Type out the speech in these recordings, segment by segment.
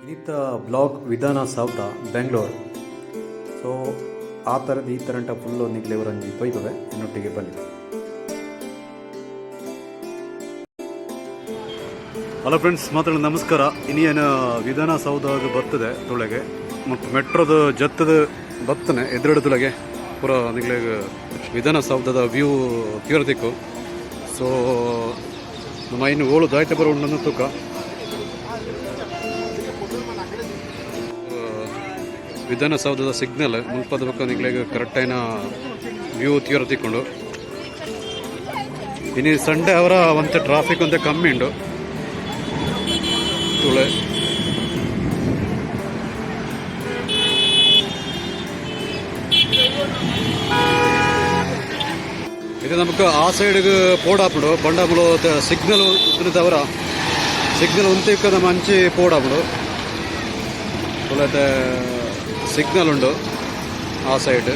ಇನಿತ ಬ್ಲಾಗ್ ವಿಧಾನಸೌಧ ಬೆಂಗಳೂರು. ಸೊ ಆ ಥರದ ಈ ಥರಂಟ ಫುಲ್ಲು ನಿಕ್ಲೆ ಒಂಜಿ ತೊಯ್ತದೆ ಎನ್ನೊಟ್ಟಿಗೆ ಬನ್ನಿ. ಹಲೋ ಫ್ರೆಂಡ್ಸ್, ಮಾತಾಡ ನಮಸ್ಕಾರ. ಇನ್ನೇನು ವಿಧಾನಸೌಧ ಬರ್ತದೆ ತುಳೆಗೆ ಮತ್ತು ಮೆಟ್ರೋದ ಜತ್ತದ ಬತ್ತನೆ ಎದುರುಡು ತುಳೆಗೆ ಪೂರ ನಿಕ್ಲೆಗ್ ವಿಧಾನಸೌಧದ ವ್ಯೂ ತೀವ್ರ. ಸೊ ನಮ್ಮ ಇನ್ನು ಓಳು ದಾಯ್ತ ಬರೋ ಉಂಡನ್ನು ತೂಕ. ವಿಧಾನಸೌಧದ ಸಿಗ್ನಲ್ ಮುಲ್ಪದ ಬೊಕ್ಕ ನಿಕ್ಲೆಗ್ ಕರೆಕ್ಟ್ ವ್ಯೂ ತೀವ್ರ ತಿಕ್ಕೊಂಡು. ಇನ್ನು ಸಂಡೇ ಅವರ ಒಂತೆ ಟ್ರಾಫಿಕ್ ಒಂತೆ ಕಮ್ಮಿ ಉಂಡು ತುಳೆ. ಇದು ನಮಕ್ ಆ ಸೈಡ್ಗೆ ಪೋಡಾಪುಂಡು ಬಂಡಾಪುಡು. ಸಿಗ್ನಲ್ ತವರ ಸಿಗ್ನಲ್ ಉಂತಿಕ್ಕ ನಮ್ಮ ಅಂಚಿ ಪೋಡಾಪುಂಡು. ತುಳತೆ ಸಿಗ್ನಲ್ ಉಂಡು. ಆ ಸೈಡ್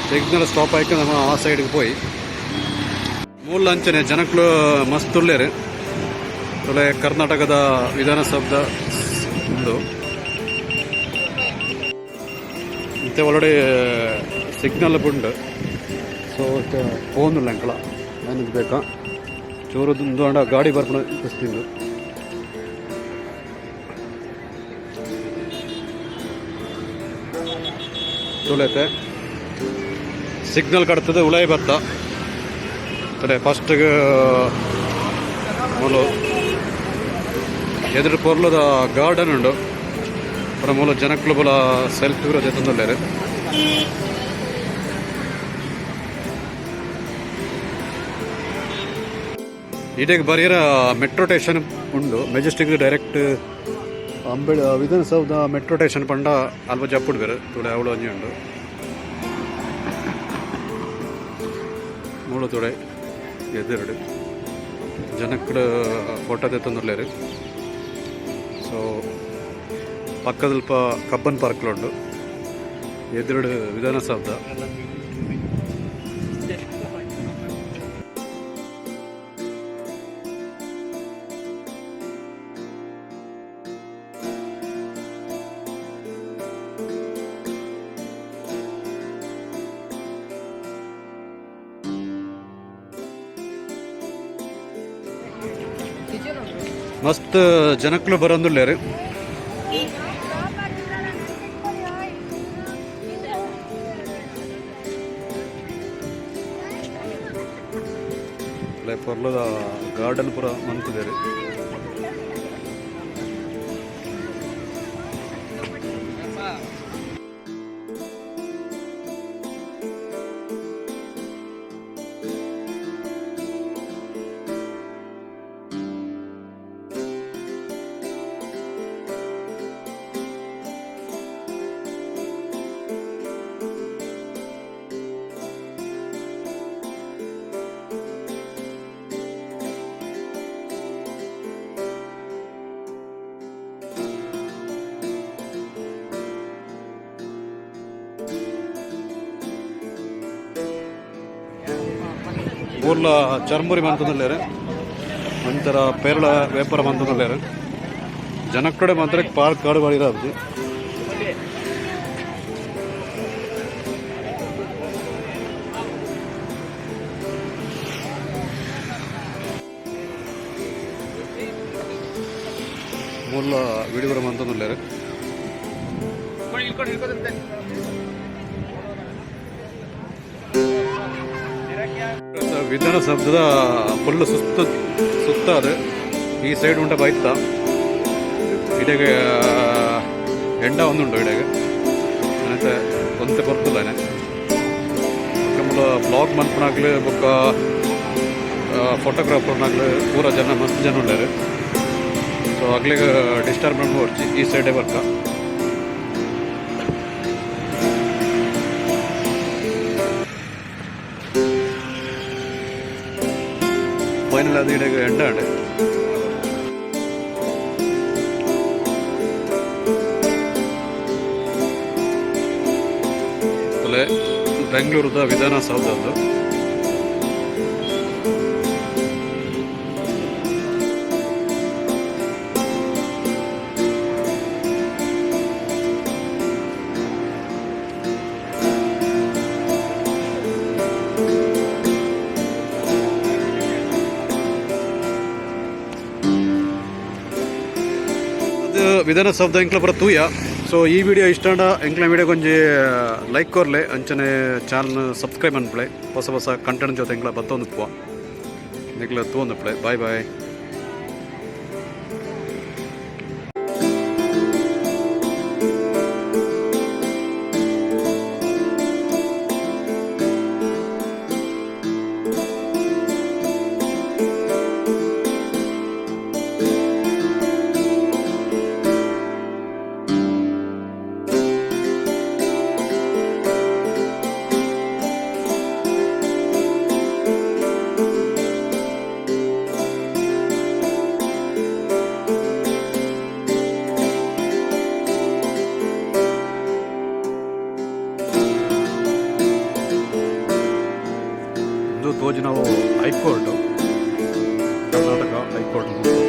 ಸಿಗ್ನಲ್ ಸ್ಟಾಪ್ ಆಯ್ಕೆ ನಮ್ಮ ಆ ಸೈಡ್ಗೆ ಪೋಯಿ. ಮೂಲ ಅಂಚನೆ ಜನಕ್ಲು ಮಸ್ತ್ ಉಲ್ಲೇರು. ತುಳೆ ಕರ್ನಾಟಕದ ವಿಧಾನಸೌಧ ಉಂಡು. ಇಂತೆ ಒಳಗಡೆ ಸಿಗ್ನಲ್ ಬುಂಡು. ಸೊ ಫೋನ್ ಅಂಕಲ ನನಗೆ ಬೇಕಾ ಚೂರು ಅಂಡ ಗಾಡಿ ಬರ್ಪುಣ ತಿಂದು. ತುಳೆತೆ ಸಿಗ್ನಲ್ ಕಟ್ತದೆ, ಉಳಾಯಿ ಬತ್ತ ತುಳೆ. ಫಸ್ಟ್ಗೆ ಮೂಲು ಎದುರು ಪೊರ್ಲದ ಗಾರ್ಡನ್ ಉಂಡು. ಪುರ ಮೂಲ ಜನಕ್ಲು ಬಲ ಸೆಲ್ಫಿ ಪೂರ ದೆತ್ತೊಂದುಲ್ಲೆರ್. ಇಡೆಗ್ ಬರಿಯರ ಮೆಟ್ರೋ ಸ್ಟೇಷನ್ ಉಂಡು. ಮೆಜೆಸ್ಟಿಕ್ ಡೈರೆಕ್ಟ್ ಅಂಬೆ ವಿಧಾನಸೌಧ ಮೆಟ್ರೋ ಸ್ಟೇಷನ್ ಪಂಡ ಅಲ್ಪ ಜಪ್ಪುಡ್ಬೆರ್. ತುಡೆ ಅವಳು ಒಂಜಿ ಉಂಡು. ಮೂಲು ತುಡೆ ಎದುರುಡು ಜನಕ್ಕಡು ಫೋಟೋ ದೆತ್ತೊಂದುಲ್ಲೆರ್. ಸೊ ಪಕ್ಕದಲ್ಪ ಕಬ್ಬನ್ ಪಾರ್ಕ್ಲ ಉಂಡು. ಎದುರುಡು ವಿಧಾನಸೌಧ. ಮಸ್ತ್ ಜನಕ್ಲು ಬರೋಂದುಲ್ಲೆರ್. ಪೊರ್ಲದ ಗಾರ್ಡನ್ ಪೂರ ಮಂತುದೆರ್. ಊರ್ಲ ಚರ್ಮುರಿ ಮಂತೊಂದುಲ್ಲೆರ್, ಒಂಥರ ಪೇರಳ ವ್ಯಾಪಾರ ಮಂತೊಂದುಲ್ಲೆರ್. ಜನಕ್ಕಡೆ ಮಾತ್ರ ಪಾರ್ಕ್ ಕಾಡು ಬಾಡಿರ. ಮೂಲ ವಿಡಿಯೋರ ಮಂತೊಂದುಲ್ಲೆರ್. ವಿಧಾನಸೌಧದ ಫುಲ್ ಸುತ್ತ ಸುತ್ತ ಅದು ಈ ಸೈಡ್ ಉಂಟ ಬೈತ. ಇಡೆಗೆ ಎಂಡ ಒಂದುಂಡು ಇಡೆಗೆ. ಮತ್ತೆ ಒಂತೆ ಪೊರ್ತುಲ್ಲನೆ ಬೊಕ್ಕ ಬ್ಲಾಗ್ ಮನ್ಪುನಾಗ್ಲು ಬೊಕ್ಕ ಫೋಟೋಗ್ರಾಫರ್ನಾಗ್ಲು ಪೂರ ಜನ, ಮಸ್ತ್ ಜನ ಉಲ್ಲೆರ್. ಸೊ ಅಗ್ಲಿಗೆ ಡಿಸ್ಟರ್ಬ್ ಬರ್ಚಿ, ಈ ಸೈಡೇ ಬರ್ಕ. ಫೈನಲ್ ಅದು ಇಡೆಗೆ ಎಂಡ ಆಂಡ್. ಬೆಂಗಳೂರದ ವಿಧಾನಸೌಧದ್ದು. ವಿಧಾನಸೌಧ ಎಂಕ್ಲ ಪೂರ ತೂಯ. ಸೊ ಈ ವಿಡಿಯೋ ಇಷ್ಟ ಆಂಡ ಎಂಕ್ಲ ವಿಡಿಯೋ ಒಂಜಿ ಲೈಕ್ ಕೊರ್ಲೆ, ಅಂಚನೆ ಚಾನಲ್ ಸಬ್ಸ್ಕ್ರೈಬ್ ಮನ್ಪುಲೆ. ಹೊಸ ಹೊಸ ಕಂಟೆಂಟ್ ಜೊತೆ ಎಂಕ್ಲ ಬತ್ತೊಂದು ಪುವ ನಿಕ್ಲ ತೂವೊಂದುಪ್ಪುಲೆ. Boy boy. ಇದು ತೋಜಿನವು ಹೈಕೋರ್ಟ್, ಕರ್ನಾಟಕ ಹೈಕೋರ್ಟ್.